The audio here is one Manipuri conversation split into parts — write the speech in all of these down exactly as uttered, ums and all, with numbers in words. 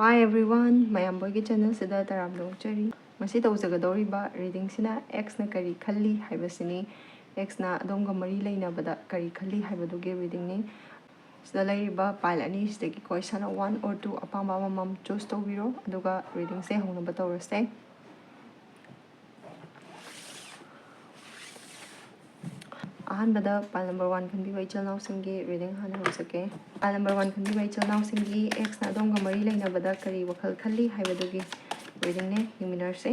Hi everyone, ꯃꯌꯥꯝꯕꯣꯏꯒꯤ ꯆꯦꯅꯦꯜꯁꯤꯗ ꯇꯔꯥꯝꯅ ꯑꯣꯛꯆꯔꯤ꯫ ꯉꯁꯤ ꯇꯧꯖꯒꯗꯧꯔꯤꯕ ꯔꯤꯗꯤꯡꯁꯤꯅ ꯑꯦꯛꯁꯅ ꯀꯔꯤ ꯈꯜꯂꯤ ꯍꯥꯏꯕꯁꯤꯅꯤ꯫ ꯑꯦꯛꯁꯅ ꯑꯗꯣꯝꯒ ꯃꯔꯤ ꯂꯩꯅꯕꯗ ꯀꯔꯤ ꯈꯜꯂꯤ ꯍꯥꯏꯕꯗꯨꯒꯤ ꯔꯤꯗꯤꯡꯅꯤ꯫ ꯁꯤꯗ ꯂꯩꯔꯤꯕ ꯄꯥꯏꯜ ꯑꯅꯤꯁꯤꯗꯒꯤ ꯀꯣꯏꯁꯟ ꯋꯥꯟ ꯑꯣꯔ ꯇꯨ ꯑꯄꯥꯝꯕ ꯑꯃꯃꯝ ꯆꯨꯁ ꯇꯧꯕꯤꯔꯣ, ꯑꯗꯨꯒ ꯔꯤꯗꯤꯡꯁꯦ ꯍꯧꯅꯕ ꯇꯧꯔꯁꯦ꯫ ꯑꯍꯥꯟꯕꯗ ꯄꯥꯏꯜ ꯅꯝꯕꯔ ꯋꯥꯟ ꯈꯟꯕꯤꯕ ꯏꯆꯤꯜ ꯏꯅꯥꯎꯁꯤꯡꯒꯤ ꯔꯤꯗꯤꯡ ꯍꯥꯟꯅ ꯍꯧꯖꯒꯦ꯫ ꯄꯥꯏꯜ ꯅꯝꯕꯔ ꯋꯥꯟ ꯈꯟꯕꯤꯕ ꯏꯆꯤꯜ ꯏꯅꯥꯎꯁꯤꯡꯒꯤ ꯑꯦꯛꯁꯅ ꯑꯗꯣꯝꯒ ꯃꯔꯤ ꯂꯩꯅꯕꯗ ꯀꯔꯤ ꯋꯥꯈꯜ ꯈꯜꯂꯤ ꯍꯥꯏꯕꯗꯨꯒꯤ ꯔꯤꯗꯤꯡꯅꯦ, ꯌꯦꯡꯃꯤꯟꯅꯔꯁꯦ꯫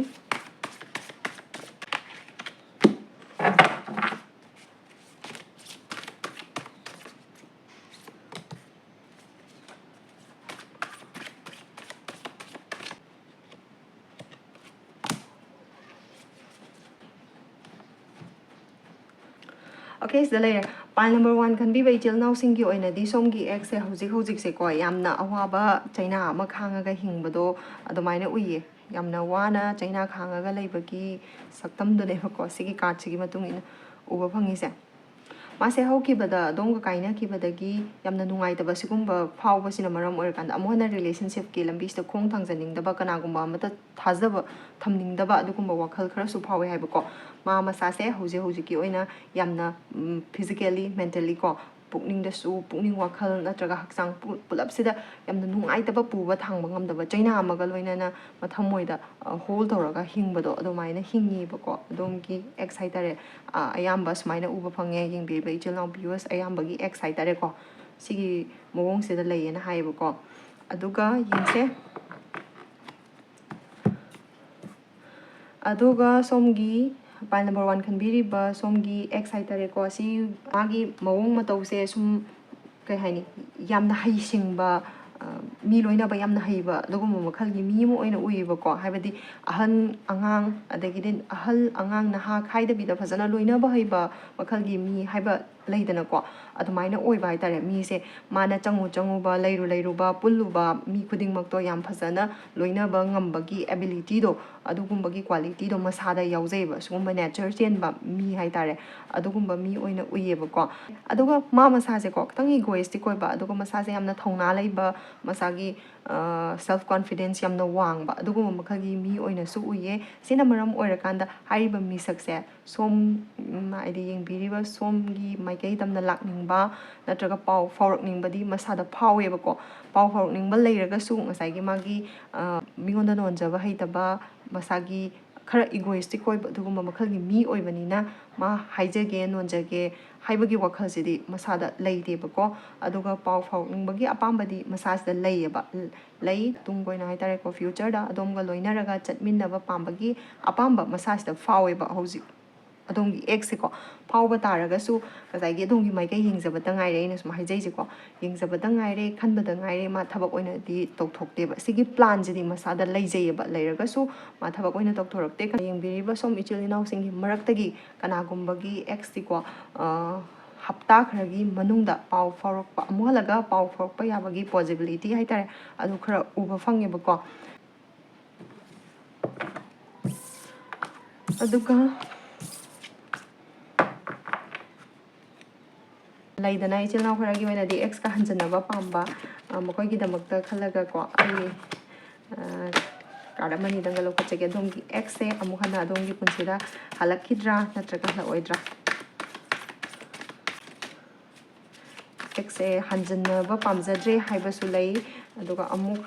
ꯑꯣꯀꯦ, ꯁꯤꯗ ꯂꯩꯔꯦ꯫ ꯄꯥꯏꯜ ꯅꯝꯕꯔ ꯋꯥꯟ ꯈꯟꯕꯤꯕ ꯏꯆꯤꯜ ꯏꯅꯥꯎꯁꯤꯡꯒꯤ ꯑꯣꯏꯅꯗꯤ ꯁꯣꯝꯒꯤ ꯑꯦꯛꯁꯁꯦ ꯍꯧꯖꯤꯛ ꯍꯧꯖꯤꯛꯁꯦꯀꯣ ꯌꯥꯝꯅ ꯑꯋꯥꯕ ꯆꯩꯅꯥ ꯑꯃ ꯈꯥꯡꯉꯒ ꯍꯤꯡꯕꯗꯣ ꯑꯗꯨꯃꯥꯏꯅ ꯎꯏꯌꯦ꯫ ꯌꯥꯝꯅ ꯋꯥꯅ ꯆꯩꯅꯥ ꯈꯥꯡꯉꯒ ꯂꯩꯕꯒꯤ ꯁꯛꯇꯝꯗꯨꯅꯦꯕꯀꯣ ꯁꯤꯒꯤ ꯀꯥꯔꯠꯁꯤꯒꯤ ꯃꯇꯨꯡ ꯏꯟꯅ ꯎꯕ ꯐꯪꯉꯤꯁꯦ꯫ ꯃꯥꯁꯦ ꯍꯧꯈꯤꯕꯗ ꯑꯗꯣꯝꯒ ꯀꯥꯏꯅꯈꯤꯕꯗꯒꯤ ꯌꯥꯝꯅ ꯅꯨꯡꯉꯥꯏꯇꯕ ꯁꯤꯒꯨꯝꯕ ꯐꯥꯎꯕꯁꯤꯅ ꯃꯔꯝ ꯑꯣꯏꯔꯀꯥꯟꯗ ꯑꯃꯨꯛ ꯍꯟꯅ ꯔꯤꯂꯦꯁꯟꯁꯤꯞꯀꯤ ꯂꯝꯕꯤꯁꯤꯗ ꯈꯣꯡ ꯊꯥꯡꯖꯅꯤꯡꯗꯕ, ꯀꯅꯥꯒꯨꯝꯕ ꯑꯃꯠꯇ ꯊꯥꯖꯕ ꯊꯝꯅꯤꯡꯗꯕ ꯑꯗꯨꯒꯨꯝꯕ ꯋꯥꯈꯜ ꯈꯔꯁꯨ ꯐꯥꯎꯋꯦ ꯍꯥꯏꯕꯀꯣ꯫ ꯃꯥ ꯃꯁꯥꯁꯦ ꯍꯧꯖꯤꯛ ꯍꯧꯖꯤꯛꯀꯤ ꯑꯣꯏꯅ ꯌꯥꯝꯅ, ꯎꯝ, physically, mentally ꯀꯣ, ꯄꯨꯛꯅꯤꯡꯗꯁꯨ, ꯄꯨꯛꯅꯤꯡ ꯋꯥꯈꯜ ꯅꯠꯇ꯭ꯔꯒ ꯍꯛꯆꯥꯡ ꯄꯨ-, ꯄꯨꯂꯞꯁꯤꯗ ꯌꯥꯝꯅ ꯅꯨꯡꯉꯥꯏꯇꯕ ꯄꯨꯕ ꯊꯥꯡꯕ ꯉꯝꯗꯕ ꯆꯩꯅꯥ ꯑꯃꯒ ꯂꯣꯏꯅꯅ ꯃꯊꯃꯣꯏꯗ, ꯑ, hold ꯇꯧꯔꯒ ꯍꯤꯡꯕꯗꯣ ꯑꯗꯨꯃꯥꯏꯅ ꯍꯤꯡꯉꯤꯕꯀꯣ꯫ ꯑꯗꯣꯝꯒꯤ ꯑꯦꯛꯁ ꯍꯥꯏꯇꯥꯔꯦ, ꯑ, ꯑꯌꯥꯝꯕ ꯁꯨꯃꯥꯏꯅ ꯎꯕ ꯐꯪꯉꯦ꯫ ꯌꯦꯡꯕꯤꯔꯤꯕ ꯏꯆꯤꯜ ꯏꯅꯥꯎ viewers ꯑꯌꯥꯝꯕꯒꯤ ꯑꯦꯛꯁ ꯍꯥꯏꯇꯥꯔꯦꯀꯣ, ꯁꯤꯒꯤ ꯃꯑꯣꯡꯁꯤꯗ ꯂꯩꯌꯦꯅ ꯍꯥꯏꯌꯦꯕꯀꯣ꯫ ꯑꯗꯨꯒ ꯌꯦꯡꯁꯦ꯫ ꯑꯗꯨꯒ ꯁꯣꯝꯒꯤ ꯄꯥꯏꯜ ꯅꯝꯕꯔ ꯋꯥꯟ ꯈꯟꯕꯤꯔꯤꯕ ꯁꯣꯝꯒꯤ ꯑꯦꯛꯁ ꯍꯥꯏꯇꯥꯔꯦꯀꯣ, ꯁꯤ ꯃꯥꯒꯤ ꯃꯑꯣꯡ ꯃꯇꯧꯁꯦ ꯁꯨꯝ, ꯀꯩ ꯍꯥꯏꯅꯤ, ꯌꯥꯝꯅ ꯍꯩꯁꯤꯡꯕ, ꯑ, ꯃꯤ ꯂꯣꯏꯅꯕ ꯌꯥꯝꯅ ꯍꯩꯕ ꯑꯗꯨꯒꯨꯝꯕ ꯃꯈꯜꯒꯤ ꯃꯤ ꯑꯃ ꯑꯣꯏꯅ ꯎꯏꯌꯦꯕꯀꯣ꯫ ꯍꯥꯏꯕꯗꯤ ꯑꯍꯟ ꯑꯉꯥꯡ, ꯑꯗꯒꯤꯗꯤ ꯑꯍꯜ ꯑꯉꯥꯡ ꯅꯍꯥ ꯈꯥꯏꯗꯕꯤꯗ ꯐꯖꯅ ꯂꯣꯏꯅꯕ ꯍꯩꯕ ꯃꯈꯜꯒꯤ ꯃꯤ ꯍꯥꯏꯕ ꯂꯩꯗꯅꯀꯣ, ꯑꯗꯨꯃꯥꯏꯅ ꯑꯣꯏꯕ ꯍꯥꯏꯇꯥꯔꯦ꯫ ꯃꯤꯁꯦ ꯃꯥꯅ ꯆꯪꯉꯨ ꯆꯪꯉꯨꯕ, ꯂꯩꯔꯨ ꯂꯩꯔꯨꯕ, ꯄꯨꯜꯂꯨꯕ ꯃꯤ ꯈꯨꯗꯤꯡꯃꯛꯇꯣ ꯌꯥꯝ ꯐꯖꯅ ꯂꯣꯏꯅꯕ ꯉꯝꯕꯒꯤ abilityꯗꯣ, ꯑꯗꯨꯒꯨꯝꯕꯒꯤ qualityꯗꯣ ꯃꯁꯥꯗ ꯌꯥꯎꯖꯩꯑꯕ꯫ ꯁꯤꯒꯨꯝꯕ nature ꯆꯦꯟꯕ ꯃꯤ ꯍꯥꯏꯇꯥꯔꯦ, ꯑꯗꯨꯒꯨꯝꯕ ꯃꯤ ꯑꯣꯏꯅ ꯎꯏꯌꯦꯕꯀꯣ꯫ ꯑꯗꯨꯒ ꯃꯥ ꯃꯁꯥꯁꯦꯀꯣ, ꯈꯤꯇꯪ egoistic ꯑꯣꯏꯕ, ꯑꯗꯨꯒ ꯃꯁꯥꯁꯦ ꯌꯥꯝꯅ ꯊꯧꯅꯥ ꯂꯩꯕ, ꯃꯁꯥꯒꯤ self confidence ꯌꯥꯝꯅ ꯋꯥꯡꯕ, ꯑꯗꯨꯒꯨꯝꯕ ꯃꯈꯜꯒꯤ ꯃꯤ ꯑꯣꯏꯅꯁꯨ ꯎꯏꯌꯦ꯫ ꯁꯤꯅ ꯃꯔꯝ ꯑꯣꯏꯔꯀꯥꯟꯗ ꯍꯥꯏꯔꯤꯕ ꯃꯤꯁꯛꯁꯦ ꯁꯣꯝ, ꯎꯝ, ꯍꯥꯏꯗꯤ ꯌꯦꯡꯕꯤꯔꯤꯕ ꯁꯣꯝꯒꯤ ꯃꯥꯏꯀꯩ ꯇꯝꯅ ꯂꯥꯛꯅꯤꯡꯕ ꯅꯠꯇ꯭ꯔꯒ ꯄꯥꯎ ꯐꯥꯎꯔꯛꯅꯤꯡꯕꯗꯤ ꯃꯁꯥꯗ ꯐꯥꯎꯋꯦꯕꯀꯣ꯫ ꯄꯥꯎ ꯐꯥꯎꯔꯛꯅꯤꯡꯕ ꯂꯩꯔꯒꯁꯨ ꯉꯁꯥꯏꯒꯤ ꯃꯥꯒꯤ, ꯑ, ꯃꯤꯉꯣꯟꯗ ꯅꯣꯟꯖꯕ ꯍꯩꯇꯕ, ꯃꯁꯥꯒꯤ ꯈꯔ egoistic ꯑꯣꯏꯕ ꯑꯗꯨꯒꯨꯝꯕ ꯃꯈꯜꯒꯤ ꯃꯤ ꯑꯣꯏꯕꯅꯤꯅ, ꯃꯥ ꯍꯥꯏꯖꯒꯦ, ꯅꯣꯟꯖꯒꯦ ꯍꯥꯏꯕꯒꯤ ꯋꯥꯈꯜꯁꯤꯗꯤ ꯃꯁꯥꯗ ꯂꯩꯇꯦꯕꯀꯣ꯫ ꯑꯗꯨꯒ ꯄꯥꯎ ꯐꯥꯎꯔꯛꯅꯤꯡꯕꯒꯤ ꯑꯄꯥꯝꯕꯗꯤ ꯃꯁꯥꯁꯤꯗ ꯂꯩꯌꯦꯕ꯫ ꯂꯩ꯫ ꯇꯨꯡ ꯀꯣꯏꯅ ꯍꯥꯏꯇꯥꯔꯦꯀꯣ, futureꯗ ꯑꯗꯣꯝꯒ ꯂꯣꯏꯅꯔꯒ ꯆꯠꯃꯤꯟꯅꯕ ꯄꯥꯝꯕꯒꯤ ꯑꯄꯥꯝꯕ ꯃꯁꯥꯁꯤꯗ ꯐꯥꯎꯋꯦꯕ ꯍꯧꯖꯤꯛ꯫ ꯑꯗꯣꯝꯒꯤ exꯁꯦꯀꯣ, ꯐꯥꯎꯕ ꯇꯥꯔꯒꯁꯨ ꯉꯁꯥꯏꯒꯤ ꯑꯗꯣꯝꯒꯤ ꯃꯥꯏꯀꯩ ꯌꯦꯡꯖꯕꯇ ꯉꯥꯏꯔꯦ, ꯑꯩꯅ ꯁꯨꯝ ꯍꯥꯏꯖꯩꯁꯦꯀꯣ, ꯌꯦꯡꯖꯕꯇ ꯉꯥꯏꯔꯦ, ꯈꯟꯕꯗ ꯉꯥꯏꯔꯦ, ꯃꯥ ꯊꯕꯛ ꯑꯣꯏꯅꯗꯤ ꯇꯧꯊꯣꯛꯇꯦꯕ꯫ ꯁꯤꯒꯤ planꯁꯤꯗꯤ ꯃꯁꯥꯗ ꯂꯩꯖꯩꯌꯦꯕ, ꯂꯩꯔꯒꯁꯨ ꯃꯥ ꯊꯕꯛ ꯑꯣꯏꯅ ꯇꯧꯊꯣꯔꯛꯇꯦ꯫ ꯌꯦꯡꯕꯤꯔꯤꯕ ꯁꯣꯝ ꯏꯆꯤꯜ ꯏꯅꯥꯎꯁꯤꯡꯒꯤ ꯃꯔꯛꯇꯒꯤ ꯀꯅꯥꯒꯨꯝꯕꯒꯤ exꯁꯤꯀꯣ, ꯑ, ꯍꯞꯇꯥ ꯈꯔꯒꯤ ꯃꯅꯨꯡꯗ ꯄꯥꯎ ꯐꯥꯎꯔꯛꯄ, ꯑꯃꯨꯛ ꯍꯜꯂꯒ ꯄꯥꯎ ꯐꯥꯎꯔꯛꯄ ꯌꯥꯕꯒꯤ possibilityꯗꯤ ꯍꯥꯏꯇꯥꯔꯦ, ꯑꯗꯨ ꯈꯔ ꯎꯕ ꯐꯪꯉꯦꯕꯀꯣ꯫ ꯑꯗꯨꯒ ꯂꯩꯗꯅ, ꯏꯆꯤꯜ ꯏꯅꯥꯎ ꯈꯔꯒꯤ ꯑꯣꯏꯅꯗꯤ exꯀ ꯍꯟꯖꯟꯅꯕ ꯄꯥꯝꯕ, ꯑ, ꯃꯈꯣꯏꯒꯤꯗꯃꯛꯇ ꯈꯜꯂꯒꯀꯣ, ꯑꯩ, ꯑ, card ꯑꯃꯅꯤꯗꯪꯒ ꯂꯧꯈꯠꯆꯒꯦ꯫ ꯑꯗꯣꯝꯒꯤ exꯁꯦ ꯑꯃꯨꯛ ꯍꯟꯅ ꯑꯗꯣꯝꯒꯤ ꯄꯨꯟꯁꯤꯗ ꯍꯜꯂꯛꯈꯤꯗ꯭ꯔꯥ ꯅꯠꯇ꯭ꯔꯒ ꯍꯜꯂꯛꯑꯣꯏꯗ꯭ꯔꯥ? Exꯁꯦ ꯍꯟꯖꯟꯅꯕ ꯄꯥꯝꯖꯗ꯭ꯔꯦ ꯍꯥꯏꯕꯁꯨ ꯂꯩ, ꯑꯗꯨꯒ ꯑꯃꯨꯛ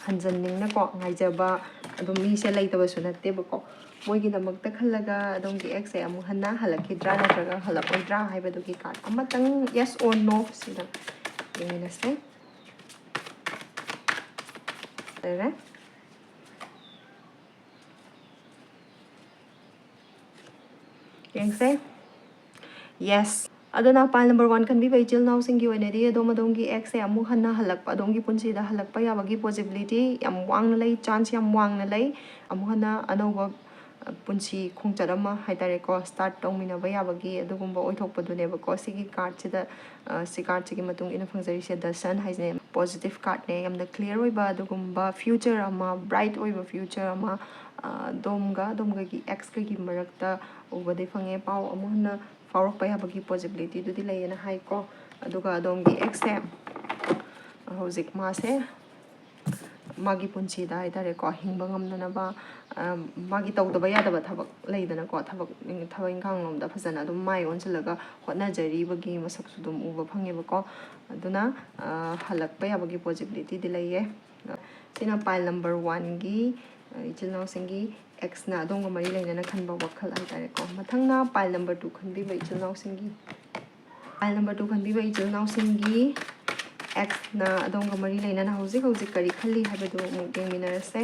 ꯍꯟꯖꯟꯅꯤꯡꯅꯀꯣ ꯉꯥꯏꯖꯕ ꯑꯗꯨꯝ ꯃꯤꯁꯦ ꯂꯩꯇꯕꯁꯨ ꯅꯠꯇꯦꯕꯀꯣ꯫ ꯃꯣꯏꯒꯤꯗꯃꯛꯇ ꯈꯜꯂꯒ ꯑꯗꯣꯝꯒꯤ exꯁꯦ ꯑꯃꯨꯛ ꯍꯟꯅ ꯍꯜꯂꯛꯈꯤꯗ꯭ꯔꯥ ꯅꯠꯇ꯭ꯔꯒ ꯍꯜꯂꯛꯑꯣꯏꯗ꯭ꯔꯥ ꯍꯥꯏꯕꯗꯨꯒꯤ card ꯑꯃꯇꯪ, yes or no, ꯁꯤꯗ ꯌꯦꯡꯃꯤꯟꯅꯁꯦ꯫ ꯂꯩꯔꯦ꯫ ꯌꯦꯡꯁꯦ꯫ Yes꯫ ꯑꯗꯨꯅ pile number one ꯈꯟꯕꯤꯕ ꯏꯆꯤꯜ ꯏꯅꯥꯎꯁꯤꯡꯒꯤ ꯑꯣꯏꯅꯗꯤ ꯑꯗꯣꯝ ꯑꯗꯣꯝꯒꯤ exꯁꯦ ꯑꯃꯨꯛ ꯍꯟꯅ ꯍꯜꯂꯛꯄ, ꯑꯗꯣꯝꯒꯤ ꯄꯨꯟꯁꯤꯗ ꯍꯜꯂꯛꯄ ꯌꯥꯕꯒꯤ possibility ꯌꯥꯝ ꯋꯥꯡꯅ ꯂꯩ, chance ꯌꯥꯝ ꯋꯥꯡꯅ ꯂꯩ꯫ ꯑꯃꯨꯛ ꯍꯟꯅ ꯑꯅꯧꯕ, ꯄꯨꯟꯁꯤ ꯈꯣꯡꯆꯠ ꯑꯃ ꯍꯥꯏꯇꯥꯔꯦꯀꯣ, start ꯇꯧꯃꯤꯟꯅꯕ ꯌꯥꯕꯒꯤ ꯑꯗꯨꯒꯨꯝꯕ ꯑꯣꯏꯊꯣꯛꯄꯗꯨꯅꯦꯕꯀꯣ꯫ ꯁꯤꯒꯤ cardꯁꯤꯗ, ꯑ, ꯁꯤ cardꯁꯤꯒꯤ ꯃꯇꯨꯡ ꯏꯟꯅ ꯐꯪꯖꯔꯤꯁꯦ, The Sun ꯍꯥꯏꯁꯤꯅꯦ꯫ Positive cardꯅꯦ, ꯌꯥꯝꯅ clear ꯑꯣꯏꯕ ꯑꯗꯨꯒꯨꯝꯕ future ꯑꯃ, bright ꯑꯣꯏꯕ future ꯑꯃ, ꯑ, ꯑꯗꯣꯝꯒ ꯑꯗꯣꯝꯒꯒꯤ exꯀꯒꯤ ꯃꯔꯛꯇ ꯎꯕꯗꯤ ꯐꯪꯉꯦ꯫ ꯄꯥꯎ ꯑꯃꯨꯛ ꯍꯟꯅ ꯐꯥꯎꯔꯛꯄ ꯌꯥꯕꯒꯤ possibilityꯗꯨꯗꯤ ꯂꯩꯌꯦꯅ ꯍꯥꯏꯀꯣ꯫ ꯑꯗꯨꯒ ꯑꯗꯣꯝꯒꯤ exꯁꯦ ꯍꯧꯖꯤꯛ ꯃꯥꯁꯦ ꯃꯥꯒꯤ ꯄꯨꯟꯁꯤꯗ ꯍꯥꯏꯇꯥꯔꯦꯀꯣ, ꯍꯤꯡꯕ ꯉꯝꯅꯅꯕ, ꯑ, ꯃꯥꯒꯤ ꯇꯧꯗꯕ ꯌꯥꯗꯕ ꯊꯕꯛ ꯂꯩꯗꯅꯀꯣ, ꯊꯕꯛ, ꯊꯕꯛ ꯏꯪꯈꯥꯡ ꯂꯣꯝꯗ ꯐꯖꯅ ꯑꯗꯨꯝ ꯃꯥꯏ ꯑꯣꯟꯁꯤꯜꯂꯒ ꯍꯣꯠꯅꯖꯔꯤꯕꯒꯤ ꯃꯁꯛꯁꯨ ꯑꯗꯨꯝ ꯎꯕ ꯐꯪꯉꯦꯕꯀꯣ꯫ ꯑꯗꯨꯅ, ꯑ, ꯍꯜꯂꯛꯄ ꯌꯥꯕꯒꯤ possibilityꯗꯤ ꯂꯩꯌꯦ꯫ ꯁꯤꯅ pile number oneꯒꯤ, ꯑ, ꯏꯆꯤꯜ ꯏꯅꯥꯎꯁꯤꯡꯒꯤ exꯅ ꯑꯗꯣꯝꯒ ꯃꯔꯤ ꯂꯩꯅꯅ ꯈꯟꯕ ꯋꯥꯈꯜ ꯍꯥꯏꯇꯥꯔꯦꯀꯣ꯫ ꯃꯊꯪꯅ pile number two ꯈꯟꯕꯤꯕ ꯏꯆꯤꯜ ꯏꯅꯥꯎꯁꯤꯡꯒꯤ, pile number two ꯈꯟꯕꯤꯕ ꯏꯆꯤꯜ ꯏꯅꯥꯎꯁꯤꯡꯒꯤ exꯅ ꯑꯗꯣꯝꯒ ꯃꯔꯤ ꯂꯩꯅꯅ ꯍꯧꯖꯤꯛ ꯍꯧꯖꯤꯛ ꯀꯔꯤ ꯈꯜꯂꯤ ꯍꯥꯏꯕꯗꯨ ꯑꯃꯨꯛ ꯌꯦꯡꯃꯤꯟꯅꯔꯁꯦ꯫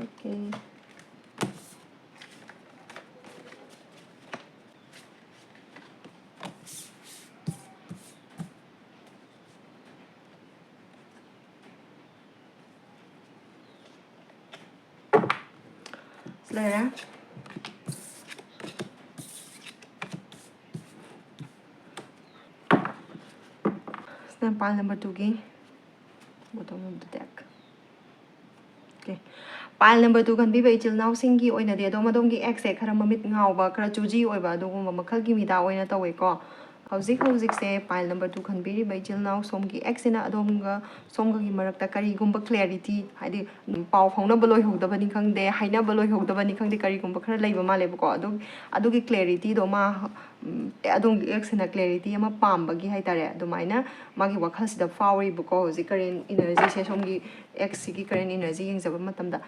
Okay. ꯂꯩꯔꯦ꯫ ꯁꯤꯅ pile number twoꯒꯤ bottom of the deck꯫ Okay. Pile number two ꯈꯟꯕꯤꯕ ꯏꯆꯤꯜ ꯏꯅꯥꯎꯁꯤꯡꯒꯤ ꯑꯣꯏꯅꯗꯤ ꯑꯗꯣꯝ ꯑꯗꯣꯝꯒꯤ exꯁꯦ ꯈꯔ ꯃꯃꯤꯠ ꯉꯥꯎꯕ, ꯈꯔ choosy ꯑꯣꯏꯕ ꯑꯗꯨꯒꯨꯝꯕ ꯃꯈꯜꯒꯤ ꯃꯤꯗꯥ ꯑꯣꯏꯅ ꯇꯧꯋꯦꯀꯣ꯫ ꯍꯧꯖꯤꯛ ꯍꯧꯖꯤꯛꯁꯦ pile number two ꯈꯟꯕꯤꯔꯤꯕ ꯏꯆꯤꯜ ꯏꯅꯥꯎ ꯁꯣꯝꯒꯤ exꯁꯤꯅ ꯑꯗꯣꯝꯒ ꯁꯣꯝꯒꯒꯤ ꯃꯔꯛꯇ ꯀꯔꯤꯒꯨꯝꯕ clarity, ꯍꯥꯏꯗꯤ, ꯎꯝ, ꯄꯥꯎ ꯐꯥꯎꯅꯕ ꯂꯣꯏꯍꯧꯗꯕꯅꯤ ꯈꯪꯗꯦ, ꯍꯥꯏꯅꯕ ꯂꯣꯏꯍꯧꯗꯕꯅꯤ ꯈꯪꯗꯦ, ꯀꯔꯤꯒꯨꯝꯕ ꯈꯔ ꯂꯩꯕ ꯃꯥꯜꯂꯦꯕꯀꯣ꯫ ꯑꯗꯨ, ꯑꯗꯨꯒꯤ clarityꯗꯣ ꯃꯥ, ꯎꯝ, ꯑꯦ, ꯑꯗꯣꯝꯒꯤ exꯁꯤꯅ clarity ꯑꯃ ꯄꯥꯝꯕꯒꯤ ꯍꯥꯏꯇꯥꯔꯦ, ꯑꯗꯨꯃꯥꯏꯅ ꯃꯥꯒꯤ ꯋꯥꯈꯜꯁꯤꯗ ꯐꯥꯎꯔꯤꯕꯀꯣ꯫ ꯍꯧꯖꯤꯛ current energyꯁꯦ, ꯁꯣꯝꯒꯤ exꯁꯤꯒꯤ current energy ꯌꯦꯡꯖꯕ ꯃꯇꯝꯗ,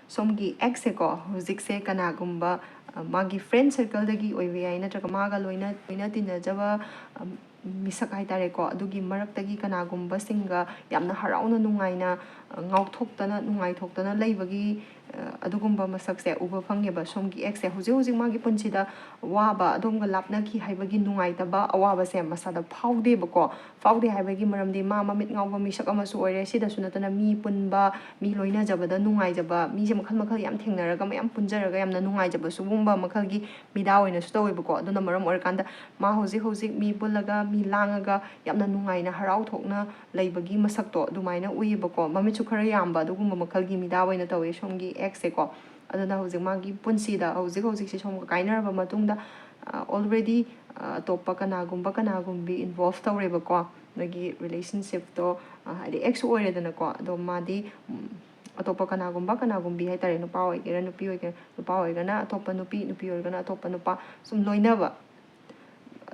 ꯁꯣꯝꯒꯤ exꯁꯦꯀꯣ, ꯍꯧꯖꯤꯛꯁꯦ ꯀꯅꯥꯒꯨꯝꯕ, ꯑ, ꯃꯥꯒꯤ friend circleꯗꯒꯤ ꯑꯣꯏꯕ ꯌꯥꯏ, ꯅꯠꯇ꯭ꯔꯒ ꯃꯥꯒ ꯂꯣꯏꯅ, ꯂꯣꯏꯅ ꯇꯤꯟꯅꯖꯕ, ꯑꯝ, ꯃꯤꯁꯛ ꯍꯥꯏꯇꯥꯔꯦꯀꯣ, ꯑꯗꯨꯒꯤ ꯃꯔꯛꯇꯒꯤ ꯀꯅꯥꯒꯨꯝꯕꯁꯤꯡꯒ ꯌꯥꯝꯅ ꯍꯔꯥꯎꯅ ꯅꯨꯡꯉꯥꯏꯅ, ꯑ, ꯉꯥꯎꯊꯣꯛꯇꯅ ꯅꯨꯡꯉꯥꯏꯊꯣꯛꯇꯅ ꯂꯩꯕꯒꯤ ꯑꯗꯨꯒꯨꯝꯕ ꯃꯁꯛꯁꯦ ꯎꯕ ꯐꯪꯉꯦꯕ꯫ ꯁꯣꯝꯒꯤ ꯑꯦꯛꯁꯁꯦ ꯍꯧꯖꯤꯛ ꯍꯧꯖꯤꯛ ꯃꯥꯒꯤ ꯄꯨꯟꯁꯤꯗ ꯋꯥꯕ, ꯑꯗꯣꯝꯒ ꯂꯥꯞꯅꯈꯤ ꯍꯥꯏꯕꯒꯤ ꯅꯨꯡꯉꯥꯏꯇꯕ ꯑꯋꯥꯕꯁꯦ ꯃꯁꯥꯗ ꯐꯥꯎꯗꯦꯕꯀꯣ꯫ ꯐꯥꯎꯗꯦ ꯍꯥꯏꯕꯒꯤ ꯃꯔꯝꯗꯤ ꯃꯥ ꯃꯃꯤꯠ ꯉꯥꯎꯕ ꯃꯤꯁꯛ ꯑꯃꯁꯨ ꯑꯣꯏꯔꯦ꯫ ꯁꯤꯗꯁꯨ ꯅꯠꯇꯅ ꯃꯤ ꯄꯨꯟꯕ, ꯃꯤ ꯂꯣꯏꯅꯖꯕꯗ ꯅꯨꯡꯉꯥꯏꯖꯕ, ꯃꯤꯁꯦ ꯃꯈꯜ ꯃꯈꯜ ꯌꯥꯝ ꯊꯦꯡꯅꯔꯒ ꯃꯌꯥꯝ ꯄꯨꯟꯖꯔꯒ ꯌꯥꯝꯅ ꯅꯨꯡꯉꯥꯏꯖꯕ ꯁꯤꯒꯨꯝꯕ ꯃꯈꯜꯒꯤ ꯃꯤꯗꯥ ꯑꯣꯏꯅꯁꯨ ꯇꯧꯋꯦꯕꯀꯣ꯫ ꯑꯗꯨꯅ ꯃꯔꯝ ꯑꯣꯏꯔꯀꯥꯟꯗ ꯃꯥ ꯍꯧꯖꯤꯛ ꯍꯧꯖꯤꯛ ꯃꯤ ꯄꯨꯜꯂꯒ ꯃꯤ ꯂꯥꯡꯉꯒ ꯌꯥꯝꯅ ꯅꯨꯡꯉꯥꯏꯅ ꯍꯔꯥꯎ ꯊꯣꯛꯅ ꯂꯩꯕꯒꯤ ꯃꯁꯛꯇꯣ ꯑꯗꯨꯃꯥꯏꯅ ꯎꯏꯌꯦꯕꯀꯣ꯫ ꯃꯃꯤꯠꯁꯨ ꯈꯔ ꯌꯥꯝꯕ ꯑꯗꯨꯒꯨꯝꯕ ꯃꯈꯜꯒꯤ ꯃꯤꯗꯥ ꯑꯣꯏꯅ ꯇꯧꯋꯦ ꯁꯣꯝꯒꯤ ꯑꯦꯛꯁꯁꯦꯀꯣ꯫ ꯑꯗꯨꯅ ꯍꯧꯖꯤꯛ ꯃꯥꯒꯤ ꯄꯨꯟꯁꯤꯗ ꯍꯧꯖꯤꯛ ꯍꯧꯖꯤꯛꯁꯦ ꯁꯣꯝꯒ ꯀꯥꯏꯅꯔꯕ ꯃꯇꯨꯡꯗ ꯑꯣꯜꯔꯦꯗꯤ ꯑꯇꯣꯞꯄ ꯀꯅꯥꯒꯨꯝꯕ ꯀꯅꯥꯒꯨꯝꯕꯤ ꯏꯟꯚꯣꯜꯐ ꯇꯧꯔꯦꯕꯀꯣ꯫ ꯅꯣꯏꯒꯤ ꯔꯤꯂꯦꯁꯟꯁꯤꯞꯇꯣ ꯍꯥꯏꯗꯤ ꯑꯦꯛꯁꯁꯨ ꯑꯣꯏꯔꯦꯗꯅꯀꯣ꯫ ꯑꯗꯣ ꯃꯥꯗꯤ ꯎꯝ, ꯑꯇꯣꯞꯄ ꯀꯅꯥꯒꯨꯝꯕ ꯀꯅꯥꯒꯨꯝꯕꯤ ꯍꯥꯏꯇꯥꯔꯦ, ꯅꯨꯄꯥ ꯑꯣꯏꯒꯦꯔꯥ ꯅꯨꯄꯤ ꯑꯣꯏꯒꯦꯔꯥ, ꯅꯨꯄꯥ ꯑꯣꯏꯔꯒꯅ ꯑꯇꯣꯞꯄ ꯅꯨꯄꯤ, ꯅꯨꯄꯤ ꯑꯣꯏꯔꯒꯅ ꯑꯇꯣꯞꯄ ꯅꯨꯄꯥ, ꯁꯨꯝ ꯂꯣꯏꯅꯕ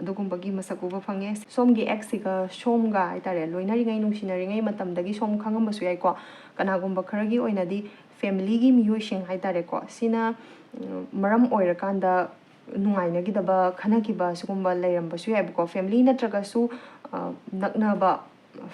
ꯑꯗꯨꯒꯨꯝꯕꯒꯤ ꯃꯁꯛ ꯎꯕ ꯐꯪꯉꯦ꯫ ꯁꯣꯝꯒꯤ ꯑꯦꯛꯁꯁꯤꯒ ꯁꯣꯝꯒ ꯍꯥꯏꯇꯥꯔꯦ, ꯂꯣꯏꯅꯔꯤꯉꯩ, ꯅꯨꯡꯁꯤꯅꯔꯤꯉꯩ ꯃꯇꯝꯗꯒꯤ ꯁꯣꯝ ꯈꯪꯉꯝꯕꯁꯨ ꯌꯥꯏꯀꯣ꯫ ꯀꯅꯥꯒꯨꯝꯕ ꯈꯔꯒꯤ ꯑꯣꯏꯅꯗꯤ ꯐꯦꯃꯤꯂꯤꯒꯤ ꯃꯤꯑꯣꯏꯁꯤꯡ ꯍꯥꯏꯇꯥꯔꯦꯀꯣ, ꯁꯤꯅ ꯎꯝ, ꯃꯔꯝ ꯑꯣꯏꯔꯀꯥꯟꯗ ꯅꯨꯡꯉꯥꯏꯅꯈꯤꯗꯕ, ꯈꯟꯅꯈꯤꯕ ꯁꯤꯒꯨꯝꯕ ꯂꯩꯔꯝꯕꯁꯨ ꯌꯥꯏꯕꯀꯣ꯫ ꯐꯦꯃꯤꯂꯤ ꯅꯠꯇ꯭ꯔꯒꯁꯨ ꯑ, ꯅꯛꯅꯕ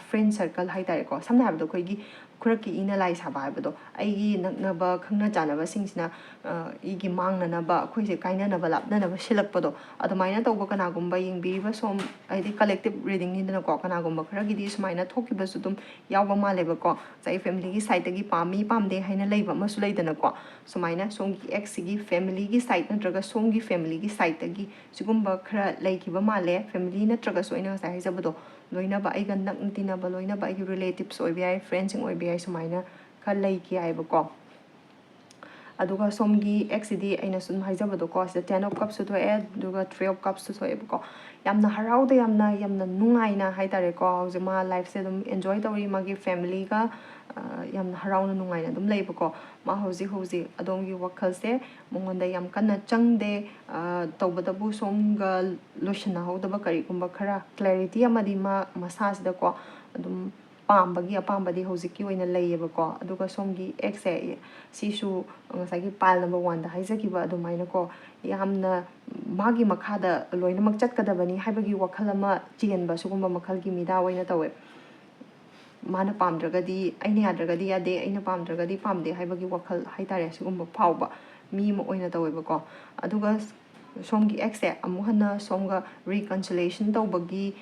ꯐ꯭ꯔꯦꯟ ꯁꯔꯀꯜ ꯍꯥꯏꯇꯥꯔꯦꯀꯣ꯫ ꯁꯝꯅ ꯍꯥꯏꯔꯕꯗ ꯑꯩꯈꯣꯏꯒꯤ ꯈꯨꯔꯛꯀꯤ ꯏꯅ ꯂꯥꯏ ꯁꯥꯕ ꯍꯥꯏꯕꯗꯣ, ꯑꯩꯒꯤ ꯅꯛꯅꯕ ꯈꯪꯅ ꯆꯥꯟꯅꯕꯁꯤꯡꯁꯤꯅ ꯑ, ꯑꯩꯒꯤ ꯃꯥꯡꯅꯅꯕ, ꯑꯩꯈꯣꯏꯁꯦ ꯀꯥꯏꯅꯅꯕ ꯂꯥꯞꯅꯅꯕ ꯁꯤꯜꯂꯛꯄꯗꯣ, ꯑꯗꯨꯃꯥꯏꯅ ꯇꯧꯕ ꯀꯅꯥꯒꯨꯝꯕ ꯌꯦꯡꯕꯤꯔꯤꯕ ꯁꯣꯝ, ꯍꯥꯏꯗꯤ ꯀꯂꯦꯛꯇꯤꯞ ꯔꯤꯗꯤꯡꯅꯤꯗꯅꯀꯣ, ꯀꯅꯥꯒꯨꯝꯕ ꯈꯔꯒꯤꯗꯤ ꯁꯨꯃꯥꯏꯅ ꯊꯣꯛꯈꯤꯕꯁꯨ ꯑꯗꯨꯝ ꯌꯥꯎꯕ ꯃꯥꯜꯂꯦꯕꯀꯣ꯫ ꯉꯁꯥꯏ ꯐꯦꯃꯤꯂꯤꯒꯤ ꯁꯥꯏꯠꯇꯒꯤ ꯄꯥꯝꯃꯤ ꯄꯥꯝꯗꯦ ꯍꯥꯏꯅ ꯂꯩꯕ ꯑꯃꯁꯨ ꯂꯩꯗꯅꯀꯣ꯫ ꯁꯨꯃꯥꯏꯅ ꯁꯣꯝꯒꯤ ꯑꯦꯛꯁꯁꯤꯒꯤ ꯐꯦꯃꯤꯂꯤꯒꯤ ꯁꯥꯏꯠ ꯅꯠꯇ꯭ꯔꯒ ꯁꯣꯝꯒꯤ ꯐꯦꯃꯤꯂꯤꯒꯤ ꯁꯥꯏꯠꯇꯒꯤ ꯁꯤꯒꯨꯝꯕ ꯈꯔ ꯂꯩꯈꯤꯕ ꯃꯥꯜꯂꯦ꯫ ꯐꯦꯃꯤꯂꯤ ꯅꯠꯇ꯭ꯔꯒꯁꯨ ꯑꯩꯅ ꯉꯁꯥꯏ ꯍꯥꯏꯖꯕꯗꯣ, ꯂꯣꯏꯅꯕ, ꯑꯩꯒ ꯅꯛꯅ ꯇꯤꯟꯅꯕ, ꯂꯣꯏꯅꯕ ꯑꯩꯒꯤ ꯔꯤꯂꯦꯇꯤꯞꯁ ꯑꯣꯏꯕ ꯌꯥꯏ, ꯐ꯭ꯔꯦꯟꯁꯤꯡ ꯑꯣꯏꯕ ꯌꯥꯏ, ꯁꯨꯃꯥꯏꯅ ꯈꯔ ꯂꯩꯈꯤ ꯍꯥꯏꯕꯀꯣ꯫ ꯑꯗꯨꯒ ꯁꯣꯝꯒꯤ ꯑꯦꯛꯁꯁꯤꯗꯤ ꯑꯩꯅ ꯁꯨꯝ ꯍꯥꯏꯖꯕꯗꯣꯀꯣ, ꯁꯤꯗ ꯇꯦꯟ ꯑꯣꯐ ꯀꯞꯁꯨ ꯊꯣꯛꯑꯦ, ꯑꯗꯨꯒ ꯊ꯭ꯔꯤ ꯑꯣꯐ ꯀꯞꯁꯨ ꯊꯣꯛꯑꯦꯕꯀꯣ꯫ ꯌꯥꯝꯅ ꯍꯔꯥꯎꯗ, ꯌꯥꯝꯅ, ꯌꯥꯝꯅ ꯅꯨꯡꯉꯥꯏꯅ ꯍꯥꯏꯇꯥꯔꯦꯀꯣ, ꯍꯧꯖꯤꯛ ꯃꯥ ꯂꯥꯏꯐꯁꯦ ꯑꯗꯨꯝ ꯑꯦꯟꯖꯣꯏ ꯇꯧꯔꯤ, ꯃꯥꯒꯤ ꯐꯦꯃꯤꯂꯤꯒ, ꯑ, ꯌꯥꯝꯅ ꯍꯔꯥꯎꯅ ꯅꯨꯡꯉꯥꯏꯅ ꯑꯗꯨꯝ ꯂꯩꯕꯀꯣ꯫ ꯃꯥ ꯍꯧꯖꯤꯛ ꯍꯧꯖꯤꯛ ꯑꯗꯣꯝꯒꯤ ꯋꯥꯈꯜꯁꯦ ꯃꯉꯣꯟꯗ ꯌꯥꯝ ꯀꯟꯅ ꯆꯪꯗꯦ꯫ ꯑ, ꯇꯧꯕꯇꯕꯨ ꯁꯣꯝꯒ ꯂꯣꯏꯁꯤꯟꯅꯍꯧꯗꯕ ꯀꯔꯤꯒꯨꯝꯕ ꯈꯔ ꯀ꯭ꯂꯦꯔꯤꯇꯤ ꯑꯃꯗꯤ ꯃꯥ ꯃꯁꯥꯁꯤꯗꯀꯣ ꯑꯗꯨꯝ ꯄꯥꯝꯕꯒꯤ ꯑꯄꯥꯝꯕꯗꯤ ꯍꯧꯖꯤꯛꯀꯤ ꯑꯣꯏꯅ ꯂꯩꯌꯦꯕꯀꯣ꯫ ꯑꯗꯨꯒ ꯁꯣꯝꯒꯤ ꯑꯦꯛꯁꯁꯦ, ꯁꯤꯁꯨ ꯉꯁꯥꯏꯒꯤ ꯄꯥꯏꯜ ꯅꯝꯕꯔ ꯋꯥꯟꯗ ꯍꯥꯏꯖꯈꯤꯕ ꯑꯗꯨꯃꯥꯏꯅꯀꯣ, ꯌꯥꯝꯅ ꯃꯥꯒꯤ ꯃꯈꯥꯗ ꯂꯣꯏꯅꯃꯛ ꯆꯠꯀꯗꯕꯅꯤ ꯍꯥꯏꯕꯒꯤ ꯋꯥꯈꯜ ꯑꯃ ꯆꯦꯟꯕ, ꯁꯤꯒꯨꯝꯕ ꯃꯈꯜꯒꯤ ꯃꯤꯗꯥ ꯑꯣꯏꯅ ꯇꯧꯋꯦ꯫ ꯃꯥꯅ ꯄꯥꯝꯗ꯭ꯔꯒꯗꯤ, ꯑꯩꯅ ꯌꯥꯗ꯭ꯔꯒꯗꯤ ꯌꯥꯗꯦ, ꯑꯩꯅ ꯄꯥꯝꯗ꯭ꯔꯒꯗꯤ ꯄꯥꯝꯗꯦ ꯍꯥꯏꯕꯒꯤ ꯋꯥꯈꯜ ꯍꯥꯏꯇꯥꯔꯦ, ꯁꯤꯒꯨꯝꯕ ꯐꯥꯎꯕ ꯃꯤ ꯑꯃ ꯑꯣꯏꯅ ꯇꯧꯋꯦꯕꯀꯣ꯫ ꯑꯗꯨꯒ ꯁꯣꯝꯒꯤ ꯑꯦꯛꯁꯁꯦ ꯑꯃꯨꯛ ꯍꯟꯅ ꯁꯣꯝꯒ ꯔꯤꯀꯟꯁꯤꯂꯦꯁꯟ ꯇꯧꯕꯒꯤ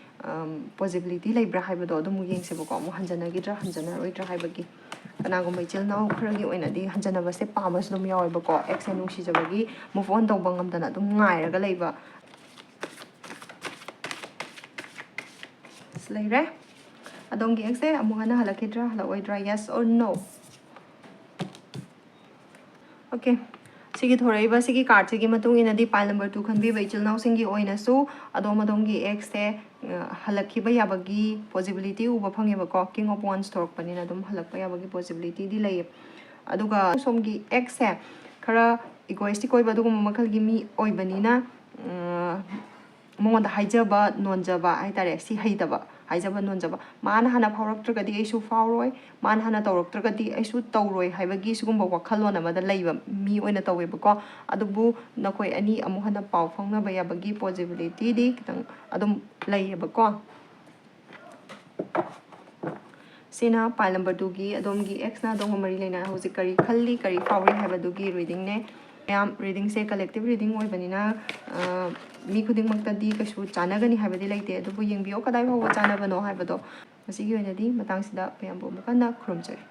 ꯄꯣꯁꯤꯕꯤꯂꯤꯇꯤ ꯂꯩꯕ꯭ꯔꯥ ꯍꯥꯏꯕꯗꯣ ꯑꯗꯨꯝ ꯌꯦꯡꯁꯦꯕꯀꯣ, ꯑꯃꯨꯛ ꯍꯟꯖꯅꯈꯤꯗ꯭ꯔꯥ ꯍꯟꯖꯅꯔꯣꯏꯗ꯭ꯔꯥ ꯍꯥꯏꯕꯒꯤ꯫ ꯀꯅꯥꯒꯨꯝꯕ ꯏꯆꯤꯜ ꯏꯅꯥꯎ ꯈꯔꯒꯤ ꯑꯣꯏꯅꯗꯤ ꯍꯟꯖꯅꯕꯁꯦ ꯄꯥꯝꯕꯁꯨ ꯑꯗꯨꯝ ꯌꯥꯎꯋꯦꯕꯀꯣ, ꯑꯦꯛꯁꯁꯦ ꯅꯨꯡꯁꯤꯖꯕꯒꯤ ꯃꯨꯚ ꯑꯣꯟ ꯇꯧꯕ ꯉꯝꯗꯅ ꯑꯗꯨꯝ ꯉꯥꯏꯔꯒ ꯂꯩꯕ꯫ ꯂꯩꯔꯦ꯫ ꯑꯗꯣꯝꯒꯤ ꯑꯦꯛꯁꯁꯦ ꯑꯃꯨꯛ ꯍꯟꯅ ꯍꯜꯂꯛꯈꯤꯗ꯭ꯔꯥ ꯍꯜꯂꯛꯑꯣꯏꯗ꯭ꯔꯥ? Yes or no? Okay, ꯁꯤꯒꯤ ꯊꯣꯔꯛꯏꯕ ꯁꯤꯒꯤ ꯀꯥꯔꯠꯁꯤꯒꯤ ꯃꯇꯨꯡ ꯏꯟꯅꯗꯤ, ꯄꯥꯏꯜ ꯅꯝꯕꯔ ꯇꯨ ꯈꯟꯕꯤꯕ ꯏꯆꯤꯜ ꯏꯅꯥꯎꯁꯤꯡꯒꯤ ꯑꯣꯏꯅꯁꯨ ꯑꯗꯣꯝ ꯑꯗꯣꯝꯒꯤ ꯑꯦꯛꯁꯁꯦ ꯍꯜꯂꯛꯈꯤꯕ ꯌꯥꯕꯒꯤ ꯄꯣꯁꯤꯕꯤꯂꯤꯇꯤ ꯎꯕ ꯐꯪꯉꯦꯕꯀꯣ꯫ King of Wands ꯊꯣꯔꯛꯄꯅꯤꯅ ꯑꯗꯨꯝ ꯍꯜꯂꯛꯄ ꯌꯥꯕꯒꯤ ꯄꯣꯁꯤꯕꯤꯂꯤꯇꯤꯗꯤ ꯂꯩꯌꯦ꯫ ꯑꯗꯨꯒ ꯁꯣꯝꯒꯤ ꯑꯦꯛꯁꯁꯦ ꯈꯔ ꯏꯒꯣꯏꯁꯇꯤꯛ ꯑꯣꯏꯕ ꯑꯗꯨꯒꯨꯝꯕ ꯃꯈꯜꯒꯤ ꯃꯤ ꯑꯣꯏꯕꯅꯤꯅ, ꯃꯉꯣꯟꯗ ꯍꯥꯏꯖꯕ ꯅꯣꯟꯖꯕ ꯍꯥꯏꯇꯥꯔꯦ, ꯁꯤ ꯍꯩꯇꯕ, ꯍꯥꯏꯖꯕ ꯅꯣꯟꯖꯕ꯫ ꯃꯥꯅ ꯍꯥꯟꯅ ꯐꯥꯎꯔꯛꯇ꯭ꯔꯒꯗꯤ ꯑꯩꯁꯨ ꯐꯥꯎꯔꯣꯏ, ꯃꯥꯅ ꯍꯥꯟꯅ ꯇꯧꯔꯛꯇ꯭ꯔꯒꯗꯤ ꯑꯩꯁꯨ ꯇꯧꯔꯣꯏ ꯍꯥꯏꯕꯒꯤ ꯁꯤꯒꯨꯝꯕ ꯋꯥꯈꯜꯂꯣꯟ ꯑꯃꯗ ꯂꯩꯕ ꯃꯤ ꯑꯣꯏꯅ ꯇꯧꯋꯦꯕꯀꯣ꯫ ꯑꯗꯨꯕꯨ ꯅꯈꯣꯏ ꯑꯅꯤ ꯑꯃꯨꯛ ꯍꯟꯅ ꯄꯥꯎ ꯐꯥꯎꯅꯕ ꯌꯥꯕꯒꯤ ꯄꯣꯁꯤꯕꯤꯂꯤꯇꯤꯗꯤ ꯈꯤꯇꯪ ꯑꯗꯨꯝ ꯂꯩꯌꯦꯕꯀꯣ꯫ ꯁꯤꯅ ꯄꯥꯏꯜ ꯅꯝꯕꯔ ꯇꯨꯒꯤ ꯑꯗꯣꯝꯒꯤ ꯑꯦꯛꯁꯅ ꯑꯗꯣꯝꯒ ꯃꯔꯤ ꯂꯩꯅꯅ ꯍꯧꯖꯤꯛ ꯀꯔꯤ ꯈꯜꯂꯤ, ꯀꯔꯤ ꯐꯥꯎꯔꯤ ꯍꯥꯏꯕꯗꯨꯒꯤ ꯔꯤꯗꯤꯡꯅꯦ꯫ ꯃꯌꯥꯝ, ꯔꯤꯗꯤꯡꯁꯦ ꯀꯂꯦꯛꯇꯤꯞ ꯔꯤꯗꯤꯡ ꯑꯣꯏꯕꯅꯤꯅ, ꯑ, ꯃꯤ ꯈꯨꯗꯤꯡꯃꯛꯇꯗꯤ ꯀꯩꯁꯨ ꯆꯥꯟꯅꯒꯅꯤ ꯍꯥꯏꯕꯗꯤ ꯂꯩꯇꯦ, ꯑꯗꯨꯕꯨ ꯌꯦꯡꯕꯤꯌꯣ ꯀꯗꯥꯏ ꯐꯥꯎꯕ ꯆꯥꯟꯅꯕꯅꯣ ꯍꯥꯏꯕꯗꯣ꯫ ꯉꯁꯤꯒꯤ ꯑꯣꯏꯅꯗꯤ ꯃꯇꯥꯡꯁꯤꯗ ꯃꯌꯥꯝꯕꯨ ꯑꯃꯨꯛ ꯍꯟꯅ ꯈꯨꯔꯨꯝꯖꯔꯤ꯫